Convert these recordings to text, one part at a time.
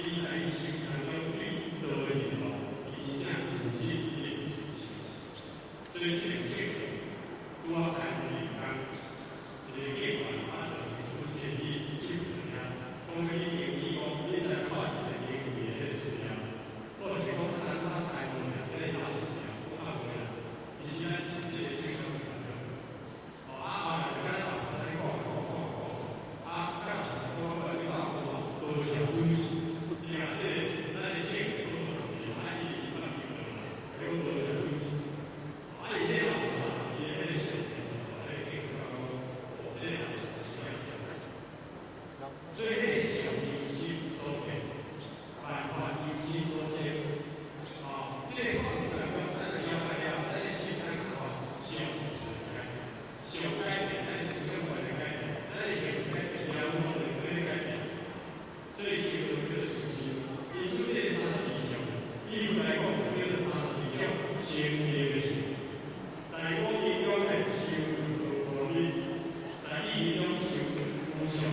伊在伊生命當中對道的認同，伊真正真實伊會相信。所以這個聖拄仔開門兩工，一個警員啊，就提出建議去問遐，講欲去登記講，你知影看一個靈異的彼個資料，或者是講知影開門的彼個老資料，講啊無啦，其實咱是這個青少年團體。哦，啊後來就敢若老師講講講講，啊，甲老師講我欲走講啊，多謝主持。伊講這個咱的性格都是啊，伊伊捌聽過啦，伊講多謝主持。啊，伊咧老師，伊的彼個性格，彼個警察講，哦，這個老師是要這樣子。所以彼個相由心所變，萬法由心所生。哦，這個法門來講，咱若了解了，咱的心愛共款，相隨改變，相改變，咱的思想觀念改變，咱的行為改變，了無就會改變。所以修道叫做修心，因此這個三十二相，以來講就叫做三十二相清淨的心。在五蘊中咧修無我，在意蘊中修無相。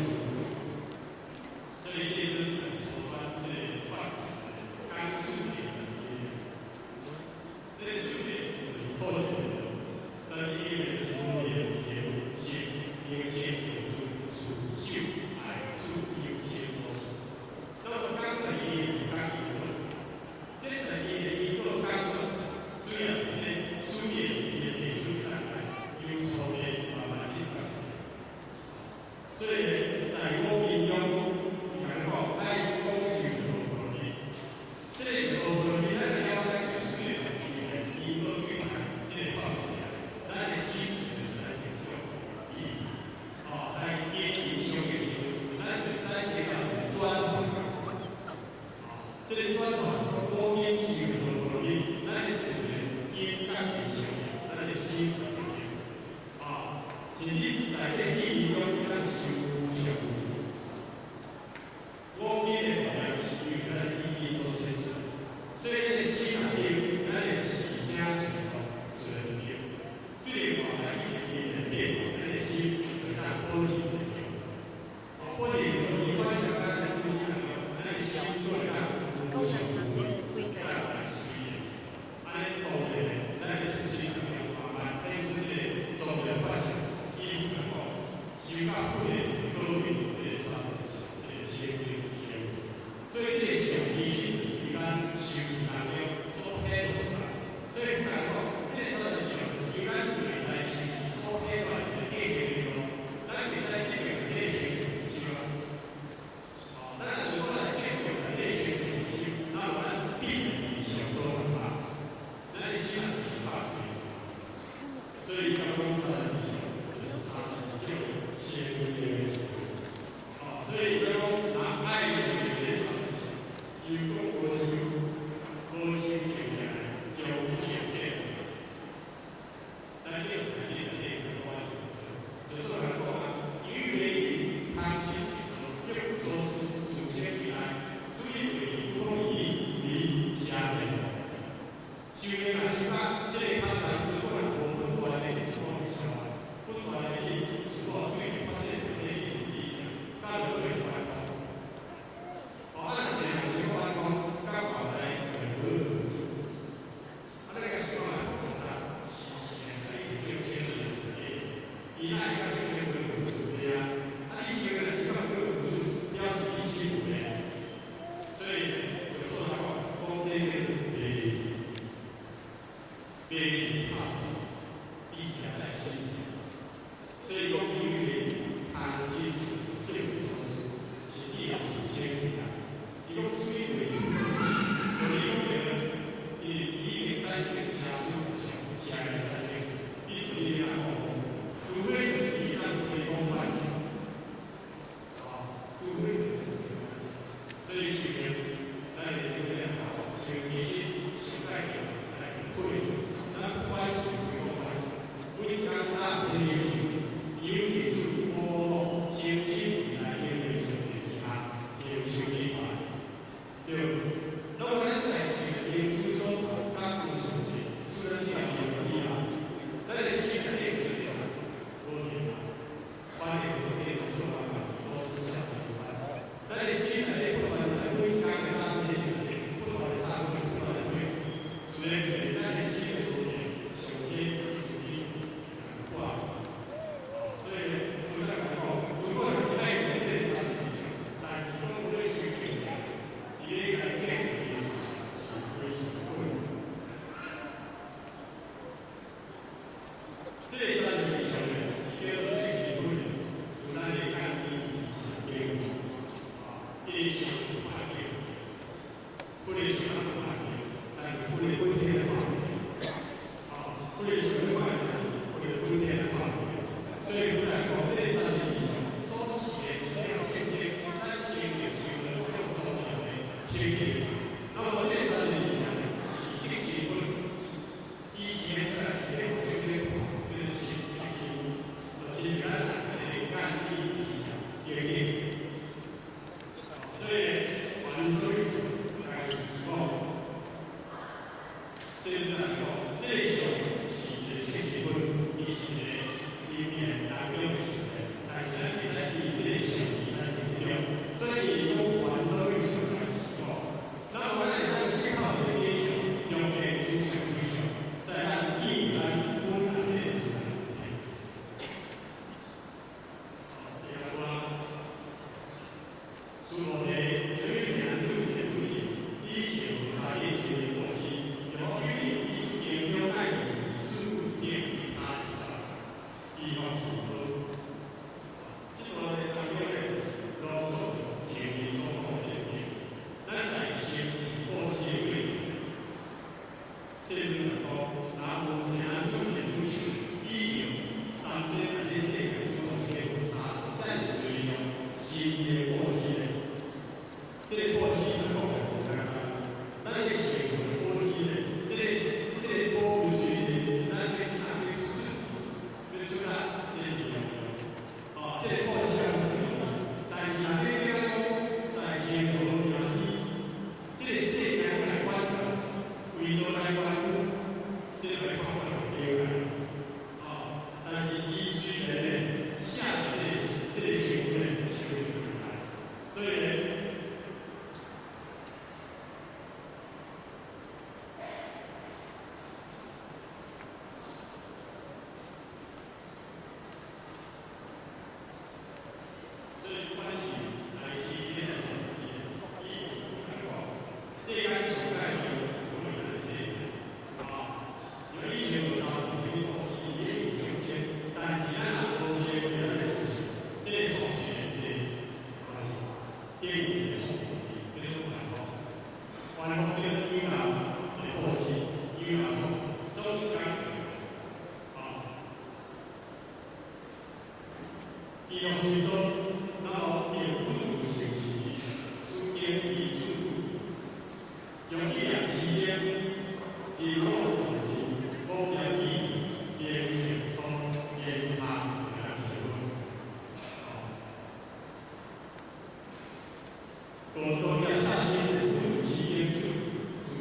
多多下心不时間慈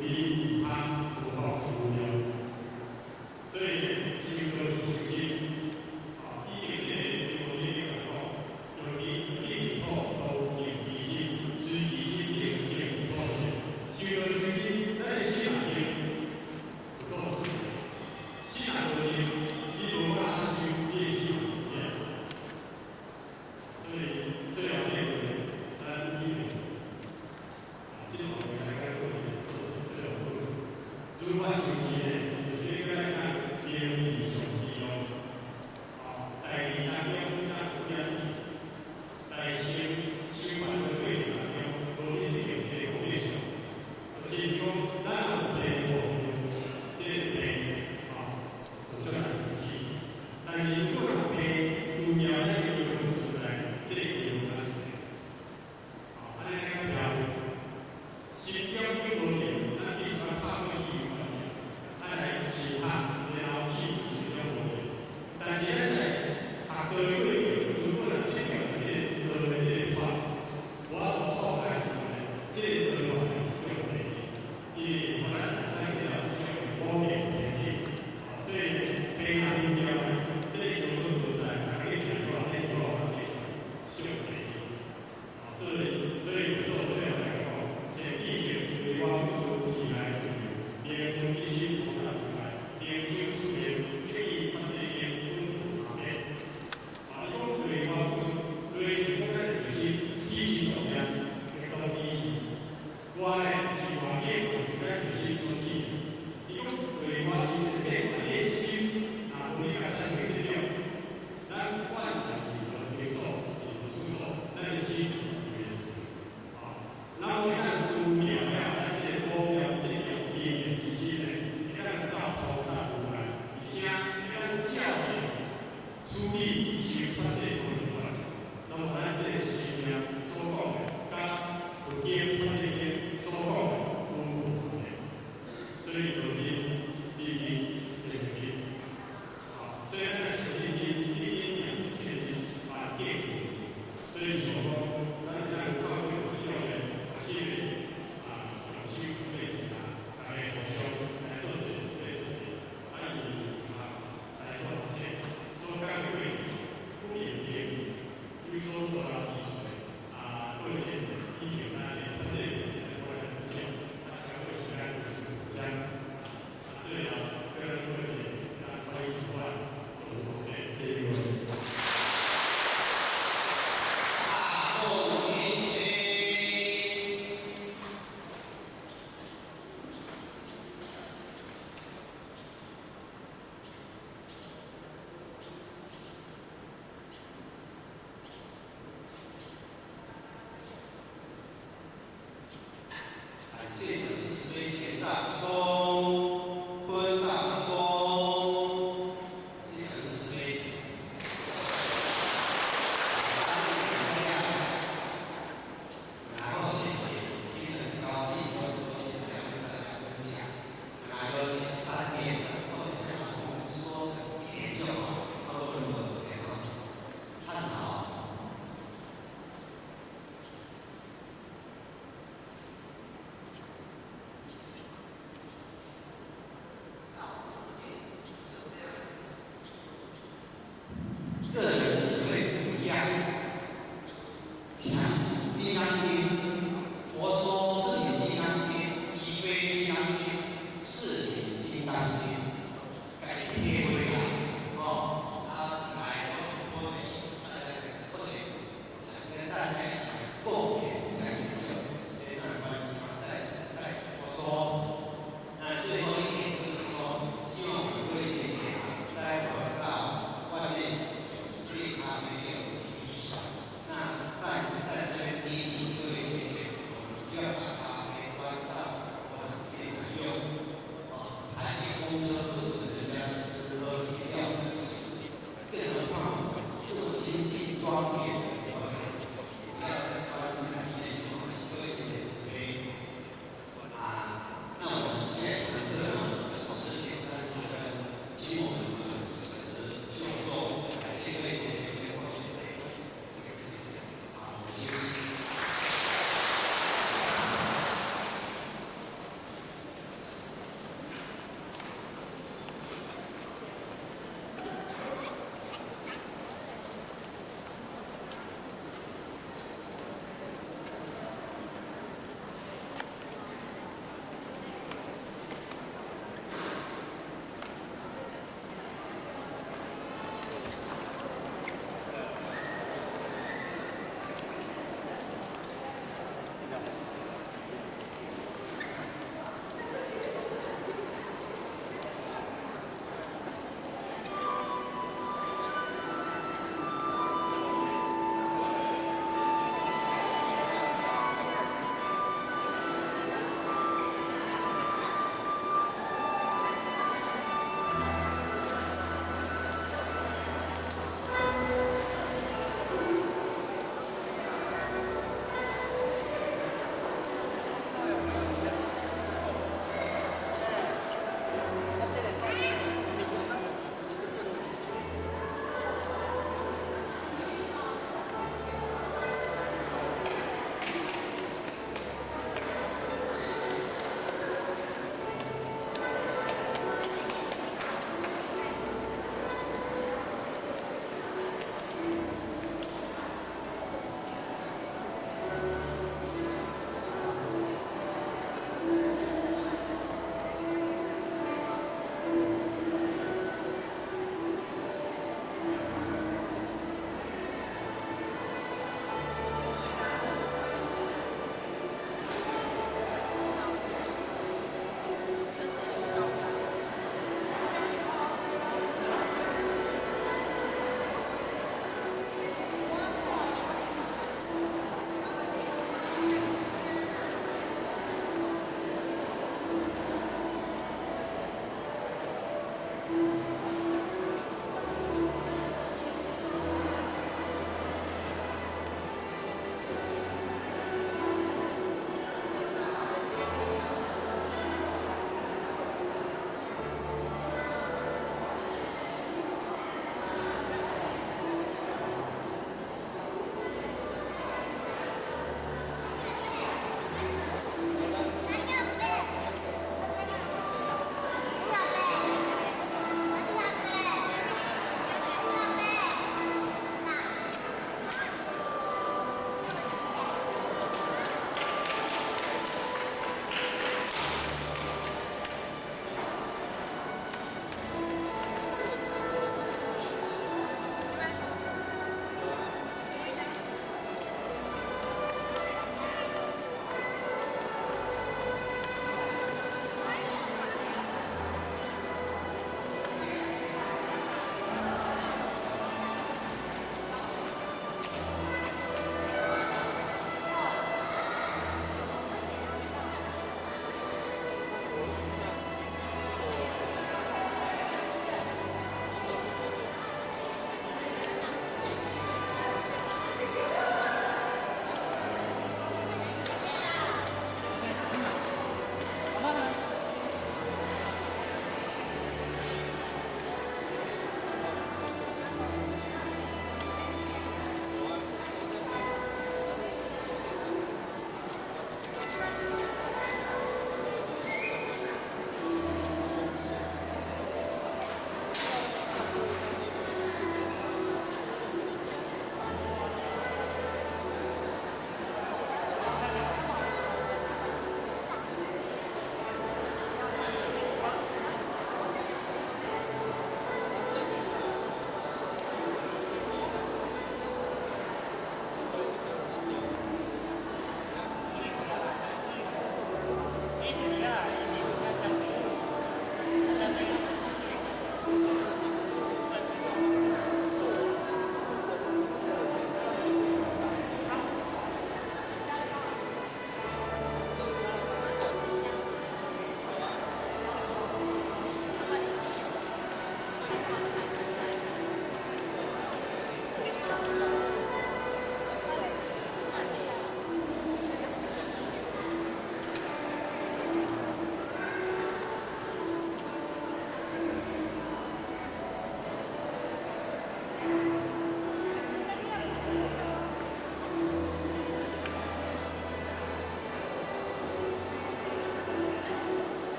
悲利他，福報是無量。所以修道是修心，啊，以這個有這個來講，由於一淨土都淨其心，隨其心淨淨土淨，修道修心，咱的心若淨，有道心若無淨，你無法修，你的心嘛。所以最後這個咱以啊，這方面來講，做最後。如果修